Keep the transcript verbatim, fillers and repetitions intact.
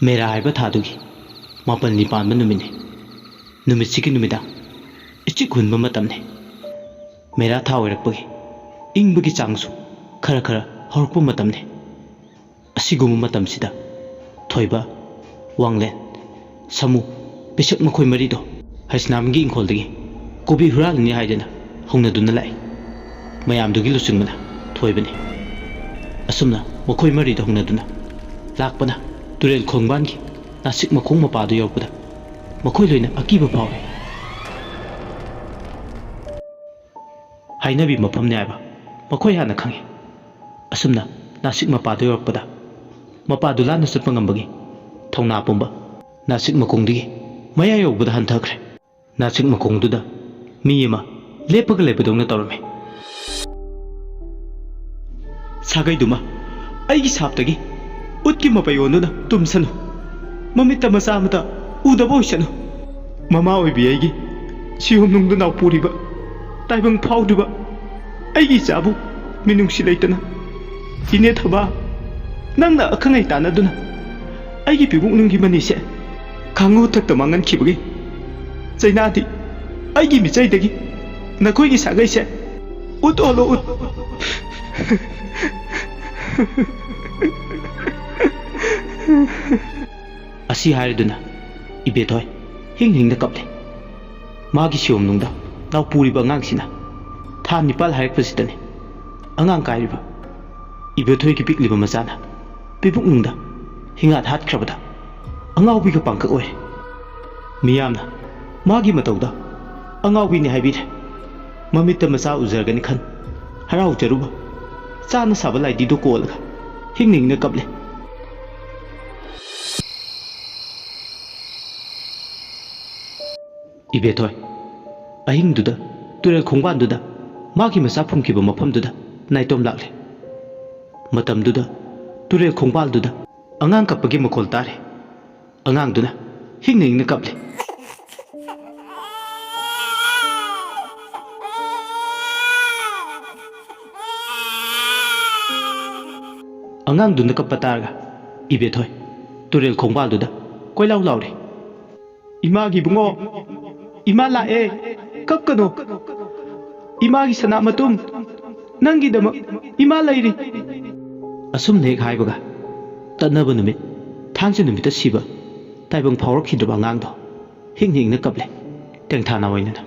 ꯃꯦꯔꯥ ꯍꯥꯏꯕ ꯊꯥꯗꯨꯒꯤ ꯃꯥꯄꯜꯅꯤ ꯄꯥꯟꯕ ꯅꯨꯃꯤꯠꯅꯤ꯫ ꯅꯨꯃꯤꯠꯁꯤꯒꯤ ꯅꯨꯃꯤꯗꯥꯡ ꯏꯆꯤꯛ ꯍꯨꯟꯕ ꯃꯇꯝꯅꯤ꯫ ꯃꯦꯔꯥ ꯊꯥ ꯑꯣꯏꯔꯛꯄꯒꯤ ꯏꯪꯕꯒꯤ ꯆꯥꯡꯁꯨ ꯈꯔ ꯈꯔ ꯍꯧꯔꯛꯄ ꯃꯇꯝꯅꯤ꯫ ꯑꯁꯤꯒꯨꯝꯕ ꯃꯇꯝꯁꯤꯗ ꯊꯣꯏꯕ, ꯋꯥꯡꯂꯦꯟ, ꯁꯥꯃꯨ, ꯄꯤꯁꯛ ꯃꯈꯣꯏ ꯃꯔꯤꯗꯣ ꯍꯩꯁꯅꯥꯝꯒꯤ ꯏꯪꯈꯣꯜꯗꯒꯤ ꯀꯣꯕꯤ ꯍꯨꯔꯥꯜꯂꯤꯅꯤ ꯍꯥꯏꯗꯅ ꯍꯧꯅꯗꯨꯅ ꯂꯥꯛꯏ꯫ ꯃꯌꯥꯝꯗꯨꯒꯤ ꯂꯨꯆꯤꯡꯕꯅ ꯊꯣꯏꯕꯅꯤ꯫ ꯑꯁꯨꯝꯅ ꯃꯈꯣꯏ ꯃꯔꯤꯗꯣ ꯍꯧꯅꯗꯨꯅ ꯂꯥꯛꯄꯅ ꯇꯨꯔꯦꯜ ꯈꯣꯡꯕꯥꯟꯒꯤ ꯅꯥꯁꯤꯛ ꯃꯈꯣꯡ ꯃꯄꯥꯗꯨ ꯌꯧꯔꯛꯄꯗ ꯃꯈꯣꯏ ꯂꯣꯏꯅ ꯑꯀꯤꯕ ꯐꯥꯎꯏ꯫ ꯍꯥꯏꯅꯕꯤ ꯃꯐꯝꯅꯤ ꯍꯥꯏꯕ ꯃꯈꯣꯏ ꯍꯥꯟꯅ ꯈꯪꯏ꯫ ꯑꯁꯨꯝꯅ ꯅꯥꯁꯤꯛ ꯃꯄꯥꯗꯨ ꯌꯧꯔꯛꯄꯗ ꯃꯄꯥꯗꯨ ꯂꯥꯟꯅ ꯆꯠꯄ ꯉꯝꯕꯒꯤ ꯊꯧꯅꯥ ꯄꯨꯝꯕ ꯅꯥꯁꯤꯛ ꯃꯈꯣꯡꯗꯒꯤ ꯃꯌꯥ ꯌꯧꯕꯗ ꯍꯟꯊꯈ꯭ꯔꯦ꯫ ꯅꯥꯁꯤꯛ ꯃꯈꯣꯡꯗꯨꯗ ꯃꯤ ꯑꯃ ꯂꯦꯞꯄꯒ ꯂꯩꯕꯗꯧꯅ ꯇꯧꯔꯝꯃꯤ꯫ "ꯁꯥꯒꯩꯗꯨꯃ ꯑꯩꯒꯤ ꯁꯥꯞꯇꯒꯤ ꯎꯠꯀꯤ ꯃꯄꯩ ꯑꯣꯟꯗꯨꯅ ꯇꯨꯝꯁꯅꯨ꯫ ꯃꯃꯤꯠꯇ ꯃꯆꯥ ꯑꯃꯇ ꯎꯗꯕ ꯑꯣꯏꯁꯅꯨ꯫ ꯃꯃꯥ ꯑꯣꯏꯕꯤ ꯑꯩꯒꯤ ꯁꯤꯍꯨꯝ ꯅꯨꯡꯗ ꯅꯥꯎꯄꯨꯔꯤꯕ, ꯇꯥꯏꯕꯪ ꯐꯥꯎꯗ꯭ꯔꯤꯕ ꯑꯩꯒꯤ ꯏꯆꯥꯕꯨ ꯃꯤꯅꯨꯡꯁꯤ ꯂꯩꯇꯅ ꯏꯅꯦ ꯊꯕꯥ, ꯅꯪꯅ ꯑꯈꯪ ꯑꯍꯩ ꯇꯥꯟꯅꯗꯨꯅ ꯑꯩꯒꯤ ꯄꯤꯕꯨꯛꯅꯨꯡꯒꯤ ꯃꯅꯤꯁꯦ ꯈꯥꯡꯉꯨ ꯊꯛꯇ ꯃꯥꯡꯍꯟꯈꯤꯕꯒꯤ ꯆꯩꯅꯥꯗꯤ ꯑꯩꯒꯤ ꯃꯤꯆꯩꯗꯒꯤ ꯅꯈꯣꯏꯒꯤ ꯁꯥꯒꯩꯁꯦ ꯎꯠ ꯑꯣꯜꯂꯣ, ꯎꯠ!" ꯑꯁꯤ ꯍꯥꯏꯔꯗꯨꯅ ꯏꯕꯦꯊꯣꯏ ꯍꯤꯡ ꯍꯤꯡꯅ ꯀꯞꯂꯦ꯫ ꯃꯥꯒꯤ ꯁꯤꯌꯣꯝꯅꯨꯡꯗ ꯅꯥꯎꯄꯨꯔꯤꯕ ꯑꯉꯥꯡꯁꯤꯅ ꯊꯥ ꯅꯤꯄꯥꯜ ꯍꯥꯏꯔꯛꯄꯁꯤꯗꯅꯤ ꯑꯉꯥꯡ ꯀꯥꯏꯔꯤꯕ ꯏꯕꯦꯊꯣꯏꯒꯤ ꯄꯤꯛꯂꯤꯕ ꯃꯆꯥꯅ ꯄꯤꯕꯨꯛꯅꯨꯡꯗ ꯍꯤꯡꯍꯥꯠ ꯍꯥꯠꯈ꯭ꯔꯕꯗ ꯑꯉꯥꯎꯕꯤꯒ ꯄꯥꯡꯀꯛ ꯑꯣꯏꯔꯦ꯫ ꯃꯤꯌꯥꯝꯅ ꯃꯥꯒꯤ ꯃꯇꯧꯗ ꯑꯉꯥꯎꯕꯤꯅꯤ ꯍꯥꯏꯕꯤꯔꯦ꯫ ꯃꯃꯤꯠꯇ ꯃꯆꯥ ꯎꯖꯔꯒꯅꯤ ꯈꯟ ꯍꯔꯥꯎꯖꯔꯨꯕ ꯆꯥꯅ ꯁꯥꯕ ꯂꯥꯏꯗꯤꯗꯨ ꯀꯣꯜꯂꯒ ꯍꯤꯡꯅ ꯍꯤꯡꯅ ꯀꯞꯂꯦ꯫ ꯏꯕꯦꯊꯣꯏ ꯑꯍꯤꯡꯗꯨꯗ ꯇꯨꯔꯦꯜ ꯈꯣꯡꯕꯥꯟꯗꯨꯗ ꯃꯥꯒꯤ ꯃꯆꯥ ꯐꯨꯝꯈꯤꯕ ꯃꯐꯝꯗꯨꯗ ꯅꯥꯏꯇꯣꯝ ꯂꯥꯛꯂꯦ꯫ ꯃꯇꯝꯗꯨꯗ ꯇꯨꯔꯦꯜ ꯈꯣꯡꯕꯥꯜꯗꯨꯗ ꯑꯉꯥꯡ ꯀꯞꯄꯒꯤ ꯃꯈꯣꯜ ꯇꯥꯔꯦ꯫ ꯑꯉꯥꯡꯗꯨꯅ ꯍꯤꯡꯅ ꯍꯤꯡꯅ ꯀꯞꯂꯦ꯫ ꯑꯉꯥꯡꯗꯨꯅ ꯀꯞꯄ ꯇꯥꯔꯒ ꯏꯕꯦꯊꯣꯏ ꯇꯨꯔꯦꯜ ꯈꯣꯡꯕꯥꯜꯗꯨꯗ ꯀꯣꯏꯂꯥꯎ ꯂꯥꯎꯔꯤ꯫ "ꯏꯃꯥꯒꯤ ꯏꯕꯨꯡꯉꯣ, ꯏꯃꯥ ꯂꯥꯛꯑꯦ, ꯀꯞꯀꯅꯣ꯫ ꯏꯃꯥꯒꯤ ꯁꯅꯥ ꯃꯇꯨꯝ, ꯅꯪꯒꯤꯗꯃꯛ ꯏꯃꯥ ꯂꯩꯔꯤ"꯫ ꯑꯁꯨꯝꯅ ꯍꯦꯛ ꯍꯥꯏꯕꯒ, ꯇꯠꯅꯕ ꯅꯨꯃꯤꯠ, ꯊꯥꯡꯖ ꯅꯨꯃꯤꯠꯇ ꯁꯤꯕ ꯇꯥꯏꯕꯪ ꯐꯥꯎꯔꯛꯈꯤꯗ꯭ꯔꯕ ꯑꯉꯥꯡꯗꯣ ꯍꯤꯡꯅ ꯍꯤꯡꯅ ꯀꯞꯂꯦ꯫ ꯇꯦꯡꯊꯥ ꯅꯥꯑꯣꯏꯅꯅ꯫